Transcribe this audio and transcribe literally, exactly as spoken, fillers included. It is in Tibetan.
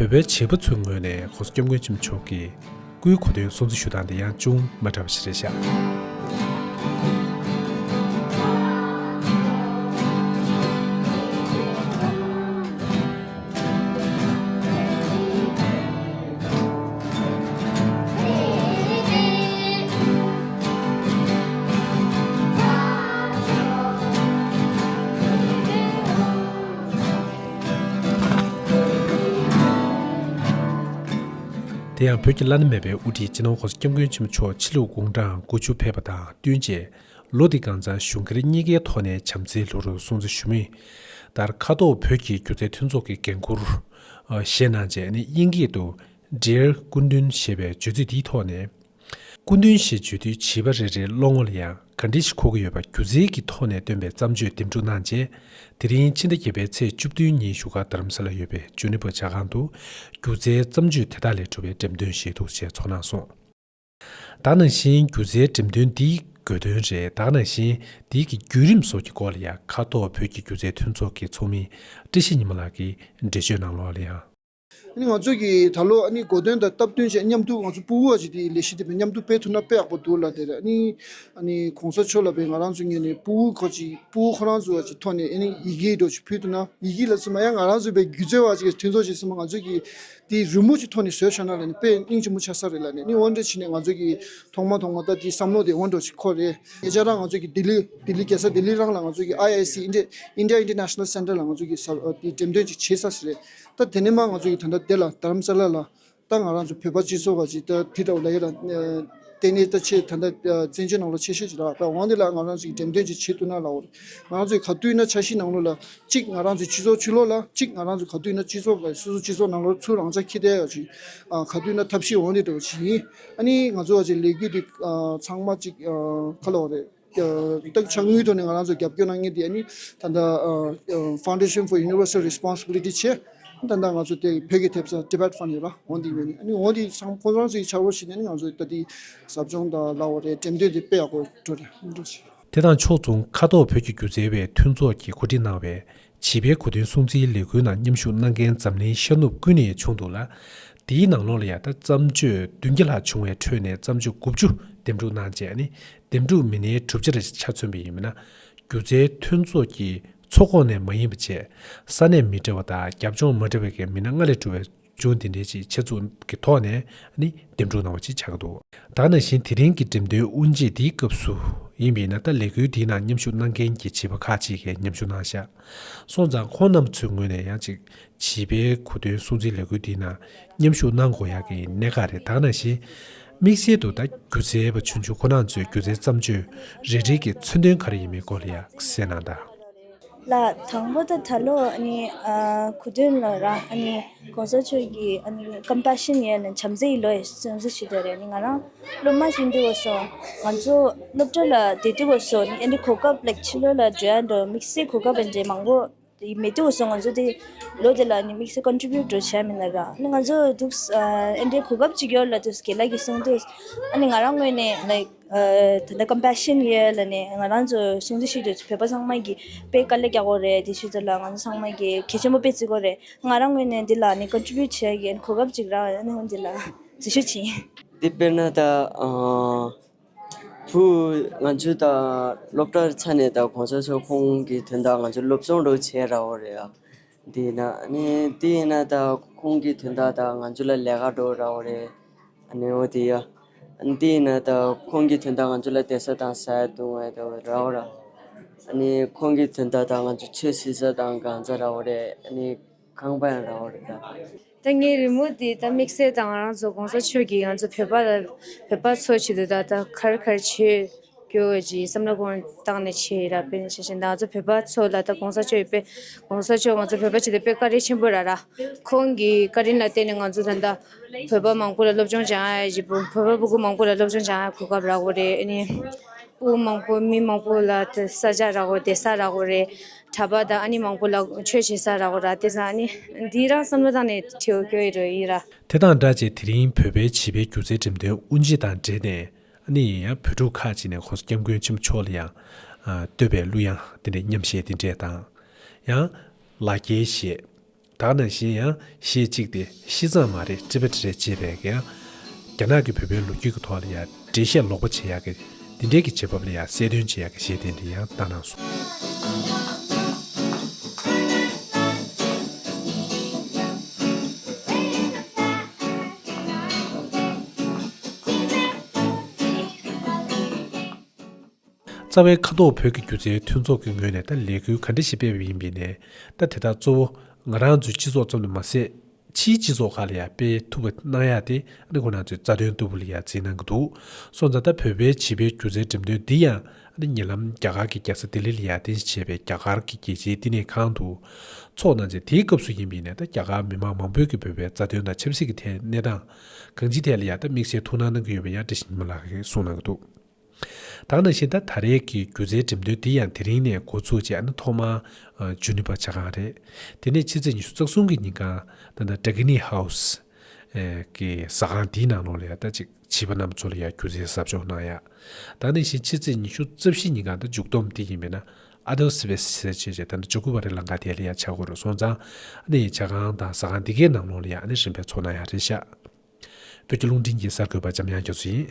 བོད་པའི་བྱིས་པ་ཚོའི་ངོས་ནས་༸གོང་ས་༸སྐྱབས་མགོན་ཆེན་པོ་མཆོག་གི་སྐུའི་གོ་སྟོན་སྲུང་བརྩི་ཞུ་སྟངས་དེ་ཡང་ཅུང་མ་འདྲ་བ་ཞིག་རེད་ཤག་དེ་ཡང་བོད་ཀྱི་བླ་ན་མེད་པའི་དབུ་ཁྲིད་སྤྱི་ནོར་༸གོང་ས་༸སྐྱབས་མགོན་ཆེན་པོ་མཆོག་ཕྱི་ལུགས་དགུང་གྲངས་དགུ་བཅུ་ཕེབས་པ་དང་བསྟུན་བྱས། ལོ་འདི་གང་ཚང་གཞུང་སྒེར་གཉིས་ཀའི་ཐོག་ནས་བྱམས་བརྩེའི་ལྷུ་རུ་སྲུང་བརྩི་ཞུ་མུས། ལྟར་ཁ་ཐོག་བོད་ཀྱི་སྒྱུ་རྩལ་མཐུན་ཚོགས་ཀྱི་འགན་འཁུར་བཞེས་གནང་རྗེས་ནི་དབྱིན་སྐད་དུ། Dear Kundun ཞེས་པའི་བརྗོད་ཚིག་འདིའི་ཐོག་ནས། སྐུ་མདུན་ཞེས་བརྗོད་དུས་བྱིས་པ་རེ་རེའི་བློ་ངོ་ལ་ཡང་ག་འདྲ་ཞིག་འཁོར་གྱི་ཡོད་པ་སྒྱུ་རྩལ་གྱི་ཐོག་ནས་སྟོན་པའི་བརྩམས་ཆོས་འདེམས་སྒྲུག་གནང་རྗེས། དེ་རིང་ཕྱི་ཟླ་བརྒྱད་པའི་ཚེས་བཅུ་བདུན་ཉིན་བཞུགས་སྒར་རྡ་རམ་ས་ལར་ཡོད་པའི་ཇུ་ནི་པར་ཇ་ཁང་དུ་སྒྱུ་རྩལ་བརྩམས་ཆོས་དེ་དག་ལས་གྲུབ་པའི་འགྲེམས་སྟོན་ཞེ་གཏུག་ཅིག་ཚོགས་གནང་སོང་། ད་ནང་བཞིན་སྒྱུ་རྩལ་འགྲེམས་སྟོན་འདིའི་དགོས་དོན་རེད། ད་ནང་བཞིན་འདིའི་གི་བརྒྱུད་རིམ་སོགས་ཀྱི་སྐོར་ལ་ཡང་ཁ་ཐོག་བོད་ཀྱི་སྒྱུ་རྩལ་མཐུན་ཚོགས་ཀྱི་ཚོགས་མི་བཀྲ་ཤིས་ཉི་མ་ལགས་ཀྱིས་འགྲེལ་བརྗོད་གནང་ལོག་ལ་ཡང་། ཨ་ནི་ང་ཚོ་གི་ད་ལོ་ཨ་ནི་གོ་སྟོན་དང་སྟབས་བསྟུན་བྱས་མཉམ་དུ་ང་ཚོ་ཕྲུ་གུ་བ་ཅིག་དེ་ལས་གཞི་དེ་བས་མཉམ་དུ་སྤེལ་ཐུབ་ན་དཔེ་ཡག་པོ་འདུག་ལ། དེ་རེད། ཨ་ནི་ཨ་ནི་གོང་ས་མཆོག་ལ་བས་ང་རང་ཚོ་ངོས་ནས་ཕྲུ་གུ་ཁོ་ཅིག་ཕྲུ་གུ་ཁོ་རང་ཚོ་བ་ཅིག་ཐོག་ནས་ཨ་ནི་ཡི་གེ་འདྲ་ཅིག་ཕུལ་ཐུབ་ན། ཡི་གེ་ལ་ཚུད་མ་ཡང་ང་རང་ཚོ་བས་སྒྱུ་རྩལ་བ་ཅིག་གི་མཐུན་ཚོགས་ཅིག་ཚུད་མ་ང་ཚོ་གི་དེ་རི་མོ་ཅིག་ཐོག་ནས་བཟོས་བྱུང་ན་ལ་ནི་དཔེ་སྙིང་རྗེ་མོ་ཆགས་ས་རེད་ལ། ནི་ཨ་ནི་འོ་འདྲ་བྱས་ནས་ང་ཚོ་གི་ཐོག་མ་ཐོག་མ་ད་དེ་བསམ་བློ་དེ་འོ་འདྲ་ཅིག་འཁོར་རེད། ཉེ་ཆར་རང་ང་ཚོ་གི་ལྡི་ལི་ལྡི་ལི་རྒྱལ་ས་ལྡི་ལི་རང་ལ་ང་ཚོ་གི་ཨའི་ཨའི་སི་India India International Center ལ་ང་ཚོ་གི་ས་དེ་འགྲེམས་སྟོན་ཅིག་བྱེད་ས་ཞིག་རེད། ད་དེ་ནས་མ་ང་ཚོ་གི་ད་ལྟ་དེ་ལ་རྡ་རམ་ས་ལ་ལ་ད་ང་རང་ཚོ་བོད་པ་སྤྱི་ཚོགས་བ་ཅིག་ད་དེ་འདྲ་བ་ལ་ཡ་ལ་ལྟེ་གནས་ད་ཆེ་ད་ལྟ་བཙན་བྱོལ་ནང་ལོགས་ཆེ་ཤོས་ཅིག་རག་པ་འོང་དེ་ལ་ང་རང་ཚོ་གི་འགྲེམས་སྟོན་ཅིག་བྱེད་ཐུབ་ན་ལ་འོ། ང་རང་ཚོ་གི་ག་དུས་ན་འཆར་གཞི་ནང་ལོགས་ལ་གཅིག་ང་རང་ཚོ་སྤྱི་ཚོགས་ཕྱི་ལོགས་ལ་གཅིག་ང་རང་ཚོ་ག་དུས་ན་སྤྱི་ཚོགས་ལ་སོ་སོ་སྤྱི་ཚོགས་ནང་ལོགས་ཚུར་རང་འཇགས་ཁྱི་དེ་ཡ་ཅིག་ག་དུས་ན་ཐབས་ཤེས་འོང་དེ་འདྲ་བ་ཅིག་ཡིན། ཨ་ནི་ང་ཚོ་བ་ཅིག་ལས་འགུལ་དེ་ཚང་མ་ཅིག་ག་ལ་འོ་རེད། ད་ཕྱག་དངུལ་ཐོག་ནས་ང་རང་ཚོ་རྒྱབ་སྐྱོར་གནང་མཁན་དེ་ཨ་ནི་ད་ལྟ་Foundation for Universal Responsibility བྱས། ད་ལྟ་ང་ཚོ་དེ་བོད་ཀྱི་ཐེབས་རྩ་Tibet Fund ཡོད་ར་འོང་དེ་ཡོད་ནི་ཨ་ནི་འོང་དེ་ཚང་ཁོང་རང་ཚོའི་ཕྱག་རོགས་བྱས་ནས་ཨ་ནི་ང་ཚོ་ད་དེ་ཟབ་སྦྱོང་དང་ལ་འོ་རེད་འགྲེམས་སྟོན་དེ་དཔེ་ཡག་པོ་འགྲོ་རེད་འགྲོ་བྱས། དེ་དང་ཕྱོགས་མཚུངས་ཁ་ཐོག་བོད་ཀྱི་སྒྱུ་རྩལ་བའི་མཐུན་ཚོགས་ཀྱིས་གོ་སྒྲིག་གནང་བའི་བྱིས་པའི་གོ་སྟོན་སྲུང་བརྩིའི་ལས་འགུལ་ནང་མཉམ་ཞུགས་གནང་མཁན་འཛམ་གླིང་ཤར་ནུབ་ཀུན་ནས་བྱུང་འདུག་ལ། དེའི་ནང་ལོགས་ལ་ཡང་ད་བརྩམས་ཆོས་བདུན་བརྒྱ་ལྷག་བྱུང་བའི་ཁྲོད་ནས་བརྩམས་ཆོས་དགུ་བཅུ་འདེམས་སྒྲུག་གནང་རྗེས་ནི་འདེམས་སྒྲུག་མི་སྣའི་གྲུབ་ཆ་རེ་ཆ་མཚོན་པ་ཡིན་ན། སྒྱུ་རྩལ་མཐུན་ཚོགས་ཀྱི་ཚོགས་ཁོངས་ནས་མ་ཡིན་པ་བཅས་ས་གནས་མི་འདྲ་བ་དང་རྒྱབ་ལྗོངས་མ་འདྲ་བའི་མི་སྣ་ལྔ་ལས་གྲུབ་པའི་ཅུང་འདི་འདྲའི་ཅིག་ཆེད་འཛུགས་ཀྱི་ཐོག་ནས་ནི་འདེམས་སྒྲུག་གནང་བ་ཅིག་ཆགས་ཀྱི་འདུག་ད་ག་ནང་བཞིན་དེ་རིང་གི་འགྲེམས་སྟོན་དབུ་འབྱེད་འདིའི་སྐབས་སུ་ཡིན་པས་ན་ད་ལས་འགུལ་འདིའི་ནང་མཉམ་ཞུགས་གནང་མཁན་གྱི་བྱིས་པ་ཁག་ཅིག་གིས་མཉམ་ཞུགས་གནང་ཤག་སོང་ཙང་ཁོང་རྣམ་ཚོའི་ངོས་ནས་ཡང་ཅིག་བྱིས་པའི་གོ་སྟོན་སྲུང་བརྩིའི་ལས་འགུལ་འདིའི་ནང་མཉམ་ཞུགས་གནང་དགོས་ཡག་གི་གནད་འགག་རེད། ད་ག་ནང་བཞིན་དམིགས་བསལ་དུ་ད་སྒྱུ་རྩལ་པ་ཆུང་ཆུང་ཁོ་རང་ཚོའི་སྒྱུ་རྩལ་བརྩམས་ཆོས་རེ་རེ་གི་མཚོན་དོན་ག་རེ་ཡིན་མིན་སྐོར་ལ་ཡང་གསན་གནང་དང་། ལགས། དང་པོ་ད་ད་ལོ་ཨ་ནི་ཨ་གོ་སྟོན་ལ་ར་ཨ་ནི་གོང་ས་མཆོག་གི་ཨ་ནི་Compassion Year ལ་བྱམས་བརྩེའི་ལོ་ཡི་སྲུང་བརྩི་ཞུས་པ་རེད། ཨ་ནི་ང་རང་སློབ་མ་ཞིག་འདུག་བ་སོ་ང་ཚོ་སློབ་གྲྭ་ལ་བསྡད་དུས་བ་སོ་ཨ་ནི་ཕྱི་ལོགས་ལ་འགྲོ་ཡ་འགྲོ་དམིགས་བསལ་གོ་སྐབས་ཨ་འདྲེ་མང་པོ་དེ་མེད་དུས་བ་སོ་ང་ཚོ་དེ་ལོ་དེ་ལ་ཨ་ནི་དམིགས་བསལ་Contribute འགྲོ་བྱ་མི་ན་ར་ཨ་ནི་ང་ཚོ་འདུག་ཨ་འདྲེ་གོ་སྐབས་ཅིག་ཡོད་ལ་དུས་དགེ་ལགས་ཀྱིས་གསུངས་དུས་ཨ་ནི་ང་རང་ངོས་ནས་like ད་ལྟ་Compassion Year ལ་ནས་ང་རང་ཚོ་སྲུང་བརྩི་ཞུས་དུས་བོད་པ་ཚང་མ་གི་དཔེ་དཀའ་ལས་རྒྱག་གོ་རེད། དེ་ཞུས་ཚོད་ལ་ང་ཚོ་ཚང་མ་གི་གལ་ཆེན་པོ་དཔེ་བརྩི་གོ་རེད། ང་རང་ངོས་ནས་འདི་ལ་ནི་Contribute བྱེད་ཡ་གི་གོ་སྐབས་ཅིག་རག་ཡ་ནི་འོན་འདི་ལ་འཛུལ་ཞུགས་བྱིན། འདི་དཔེར་ན་ད་ཨ་བུ་ང་ཚོ་ད་སློབ་གྲྭར་ཚར་ནས་ད་གོང་ས་མཆོག་ཁོང་གི་དོན་དག་ང་ཚོ་སློབ་སྦྱོང་འགྲོ་བྱས་ར་བོ་རེད་ཨ། འདི་ན་ནི་འདི་ཡིན་ན་ད་ཁོང་གི་དོན་དག་ད་ང་ཚོ་ལ་ལས་ཀ་འགྲོ་ར་བོ་རེད། ཨ་ནི་འོ་དེ་ཡ། ཨ་ནི་དེ་ཡིན་ན་ད་ཁོང་གི་དོན་དག་ང་ཚོ་ལ་བསྡད་ས་དང་ཟ་ཡ་བཏུང་བ་ད་ར་བ་ར། ཨ་ནི་ཁོང་གི་དོན་དག་ད་ང་ཚོ་ཆོས་སྲིད་ས་དང་གང་ཚ་ར་བ་རེད། ཨ་ནི་ཁང་པ་ཡང་ར་བ་རེད་ད། ད་ངའི་རི་མོ་དེ་ད་དམིགས་བསལ་དང་ང་རང་ཚོ་གོང་ས་མཆོག་གིས་ང་ཚོ་བོད་པ་ལ་བོད་པ་ཚོ་ཆེད་དུ་ད་ད་གར་གར་བྱེད། སྐྱོ་བོ་ཅིག་བསམ་བློ་གོང་བཏང་ནས་བྱས་ར། དཔེར་ན་ཆ་བཞག་ན་ང་ཚོ་བོད་པ་ཚོ་ལ་ད་གོང་ས་མཆོག་ཡོད་པས་གོང་ས་མཆོག་ང་ཚོ་བོད་པ་ཆེད་དུ་དཔེ་བཀའ་དྲིན་ཆེན་པོ་ར་ར། ཁོང་གི་བཀའ་དྲིན་ལ་བརྟེན་ནས་ང་ཚོ་ད་ལྟ་བོད་པ་མང་པོ་ལ་སློབ་སྦྱོང་སྦྱང་ཡ་ཡི་བོད་པ་སྤུ་གུ་མང་པོ་ལ་སློབ་སྦྱོང་སྦྱང་ཡ་གོ་སྐབས་རག་གོ་རེད། ཨ་ནི་སྤུ་གུ་མང་པོ་མི་མང་པོ་ལ་ད་ས་ཆ་རག་གོ་བསྡད་ས་རག་གོ་རེད། གྲྭ་པ་དང་ཨ་ནི་མང་པོ་ལ་ཆོས་བྱེད་ས་རག་གོ་ར། དེ་ཙང་ཨ་ནི་འདི་རང་བསམ་བློ་བཏང་ནས་བྲིས་སྐྱོ་ཡི་རོ་ཡི་ར། དེ་དང་སྦྲགས་བྱས་དེ་རིང་བོད་པའི་བྱིས་པའི་སྒྱུ་རྩལ་འགྲེམས་སྟོན་དབུ་འབྱེད་དང་འབྲེལ་ནས། ཨ་ནི་ཡང་བོད་ཕྲུག་ཁག་ཅིག་ནས་གོང་ས་སྐྱབས་མགོན་ཆེན་པོ་མཆོག་ལ་ཡང་ཨ་བསྟོད་པའི་གླུ་དབྱངས་དེ་འདྲའི་མཉམ་གཞས་དེ་འདྲས་དང་། ཡང་ལ་རྒྱའི་གཞས། ད་ག་ནང་བཞིན་ཡང་གཞས་གཅིག་དེ་ཤི་ཙང་མ་རེད་ཊི་བེ་ཊི་རེད་ཅེས་པའི་གི་ཡང་རྒྱ་ནག་གི་བོད་པའི་ལོ་རྒྱུས་ཀྱི་ཐོག་ལ་ཡང་འགྲེལ་བཤད་ལོག་པ་བྱེད་ཡག་གི་འདི་འདྲའི་གི་བྱེད་བབ་ལ་ཡང་གསལ་སྟོན་བྱེད་ཡག་གི་གཞས་དེ་འདྲ་ཡང་བཏང་གནང་སོང་། རྩ་བའི་ཁ་ཐོག་བོད་ཀྱི་སྒྱུ་རྩལ་མཐུན་ཚོགས་ཀྱི་ངོས་ནས་ད་ལས་འགུལ་ག་འདྲ་ཞིག་སྤེལ་བ་ཡིན་པ་ཡིན་ནའི་ད་དེ་དག་གཙོ་བོ་ང་རང་ཚོའི་སྤྱི་ཚོགས་ཙམ་དུ་མ་ཟད་ཕྱིའི་སྤྱི་ཚོགས་ཁག་ལ་ཡང་སྤེལ་ཐུབ་པ་གནང་ཡག་དེ་ཨ་ནི་ཁོ་རང་ཚོའི་རྩ་དོན་ལྟ་བུ་ལ་ཡང་བརྩིས་གནང་གི་འདུག་སོང་ཙང་ད་བོད་པའི་བྱིས་པའི་སྒྱུ་རྩལ་འགྲེམས་སྟོན་འདི་ཡང་ཨ་ནི་ཉེ་ལམ་རྒྱ་གར་གྱི་རྒྱལ་ས་ལྡི་ལི་ལ་ཡང་རྟེན་གཞི་བྱས་པའི་རྒྱ་གར་གྱི་རྒྱལ་སྤྱིའི་བསྟི་གནས་ཁང་དུ་ཚོགས་གནང་རྗེས་དེའི་སྐབས་སུ་ཡིན་པ་ཡིན་ནའི་ད་རྒྱ་གར་མི་མང་མང་པོས་ཀྱི་བོད་པའི་རྩ་དོན་དང་ཆབ་སྲིད་ཀྱི་ཐད་གནས་སྟངས་གང་ཅིའི་ཐད་ལ་ཡང་ད་དམིགས་བསལ་ཐུགས་སྣང་གནང་གི་ཡོད་པ་ཡང་བཀྲ་ཤིས་ཉི་མ་ལགས་ཀྱིས་གསུངས་གནང་གི་འདུག་ད་ག་ནང་བཞིན་ད་ད་རེས་ཀྱི་སྒྱུ་རྩལ་འགྲེམས་སྟོན་འདི་ཡང་དེ་རིང་ནས་འགོ་ཚུགས་རྗེས་ཨ་ནི་ཐོག་མར་ཨ་ཇུ་ནི་པ་ཇ་ཁང་རེད། དེ་ནས་ཕྱི་ཚེས་ཉི་ཤུ་རྩ་གསུམ་གྱི་ཉིན་གང་ད་ལྟ་ཌ་གི་ནི་ཧའུ་སི་ཨེ་གི་ཟ་ཁང་འདིའི་ནང་ལོགས་ལ་ཡང་ད་ཅིག་བྱིས་པ་རྣམས་ཚོ་ལ་ཡང་སྒྱུ་རྩལ་ཟབ་སྦྱོང་གནང་ཡག་ད་ག་ནང་བཞིན་ཕྱི་ཚེས་ཉི་ཤུ་རྩ་བཞི་ཉིན་གང་ད་མཇུག་སྡོམ་འདི་ཡིན་པས་ན་ཨ་དོ་སི་བེ་སི་ཟེར་བྱས་བྱས་ད་ནི་ཇོ་ཀུ་བ་རི་ལང་ཀ་དེ་ལ་ཡང་ཆགས་ཀྱི་ཡོད་རེད། སོང་ཙང་ཨ་ནི་ཇ་ཁང་དང་ཟ་ཁང་འདི་གའི་ནང་ལོགས་ལ་ཡང་ཨ་ནི་རིམ་པས་ཚོགས་གནང་ཡག་རེད་ཤག་བོད་ཀྱི་རླུང་འཕྲིན་གྱི་གསར་འགོད་པ་འཇམ་དབྱངས་རྒྱ་མཚོ་ཡིན།